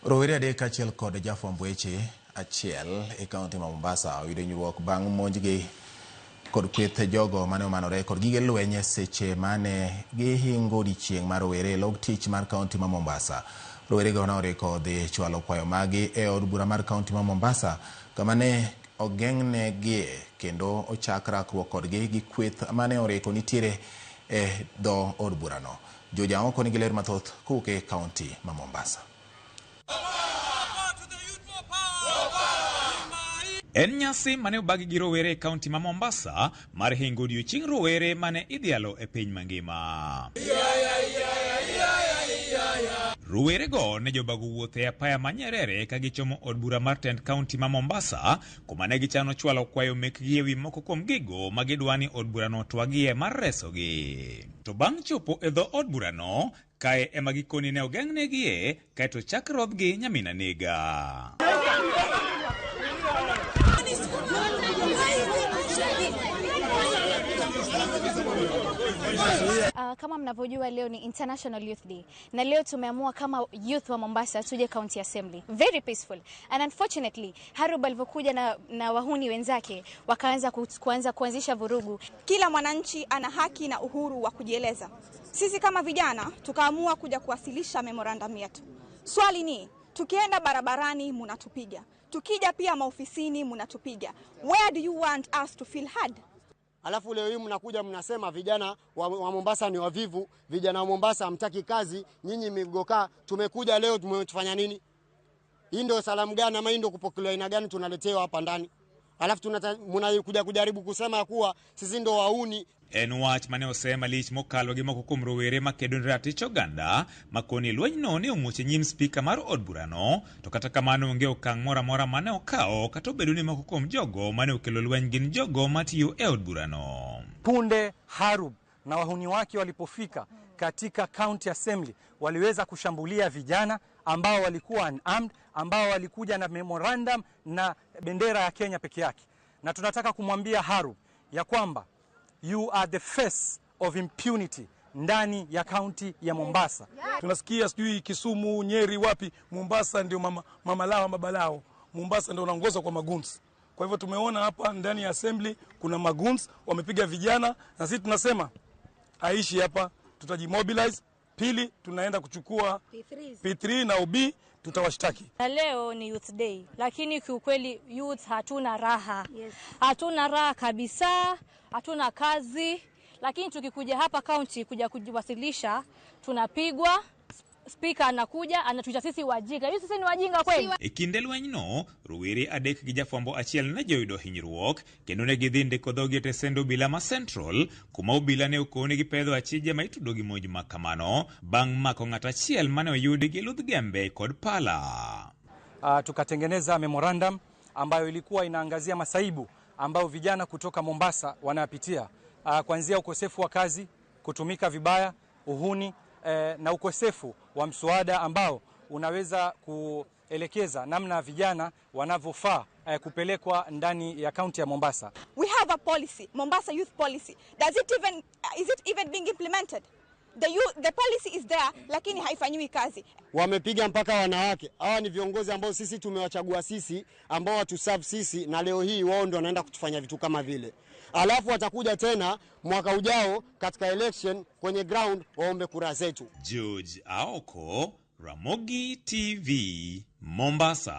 Rowere adek kaachiel kod jafwamb weche achiel e kaunti ma Mombasa oyudo hinyruok bang' monjgi kod kweth jogo mane omanore kod gige lweny e seche mane gihingo odiechieng' mar rowere e log tich mar kaunti ma Mombasa. Rowerego ne oriko odhi chwalo kwayo maggi e od bura mar kaunti ma Mombasa kama ne ogeng'negie kendo ochak rakruok kodgi gi kweth mane oriko nitiere e dho od burano. George Aoko nigi ler mathoth kowuok e kaunti ma Mombasa. En nyasi mane obagi gi rowere e kaunti ma Mombasa mar hingo odiechieng rowere mane idhialo e piny mangima. Rowerego ne jobago wuoth e apaya ma Nyerere ka gichomo od bura mar tend kaunti ma Mombasa kuma ne gichano chwalo kwayo mekgi ewi moko kuom gigo ma gidwa ni od burano otwagie mar resogi. To bang' chopo e dho od burano, Kae ema gikoni ne ogeng'negie kaeto chak rodhgi nyamina nega. Kama mnavyojua leo ni International Youth Day na leo tumeamua kama youth wa Mombasa tuje County Assembly. Very peaceful. And unfortunately, Harub alivyokuja na wahuni wenzake wakaanza kuanza kuanzisha vurugu. Kila mwananchi ana haki na uhuru wa kujieleza. Sisi kama vijana tukaamua kuja kuwasilisha memorandum yetu. Swali ni, tukienda barabarani munatupiga, tukija pia maofisini munatupiga. Where do you want us to feel heard? Alafu leo hii mnakuja mnasema vijana wa Mombasa ni wavivu, vijana wa Mombasa hamtaki kazi, nyinyi migoka. Tumekuja leo tumetufanya nini? Hii ndio salamu gani ama hii ndio kupokelewa aina gani tunaletewa hapa ndani? Alafu mnakuja kujaribu kusema kuwa sisi ndio wauni. En wach mane osema lich mokalo gi moko kuom rowere makedo ne ratich oganda makoni lwenyno ne omuoch e nyim spika mar od burano, to kata kamano onge okang' moro amora mane okawo kata obedo ni moko kuom jogo mane okelo lweny gin jogo matiyo e od burano. Punde Harub na wahuni wake walipofika katika County Assembly waliweza kushambulia vijana ambao walikuwa unarmed, ambao walikuja na memorandum na bendera ya Kenya peke yake. Na tunataka kumwambia Harub ya kwamba you are the face of impunity ndani ya kaunti ya Mombasa. Tunasikia sijui Kisumu, Nyeri, wapi, Mombasa ndio mama lao, baba lao. Mombasa ndio wanaongoza kwa maguns. Kwa hivyo tumeona hapa ndani ya assembly kuna maguns wamepiga vijana, na sisi tunasema aishi hapa, tutajimobilize. Pili, tunaenda kuchukua P3 na OB, tutawashtaki. Na leo ni Youth Day, lakini kiukweli youth hatuna raha. Hatuna raha kabisa, hatuna kazi, lakini tukikuja hapa county kuja kujiwasilisha tunapigwa. Speaker anakuja anatuita sisi wajinga. Hivi sisi ni wajinga kweli? E kinde lwenyno, rowere adek gi jafwambo achiel ne joyudo hinyruok kendo ne gidhi ndiko dhogi e tesend obila ma Central, kuma obila ne okone gi pedho achije ma itudo gi monj ma kamano bang' mako ng'at achiel mane oyudi gi ludh gembe kod pala. Tukatengeneza memorandum ambayo ilikuwa inaangazia masaibu ambayo vijana kutoka Mombasa wanayapitia, kuanzia ukosefu wa kazi, kutumika vibaya, uhuni, na ukosefu wa mswada ambao unaweza kuelekeza namna vijana wanavyofaa kupelekwa ndani ya kaunti ya Mombasa. We have a policy, Mombasa Youth Policy. Is it even being implemented? The policy is there, lakini haifanyiwi kazi. Wamepiga mpaka wanawake. Hawa ni viongozi ambao sisi tumewachagua sisi, ambao watuserve sisi, na leo hii wao ndio wanaenda kutufanya vitu kama vile. Alafu watakuja tena mwaka ujao katika election kwenye ground waombe kura zetu. George Aoko, Ramogi TV, Mombasa.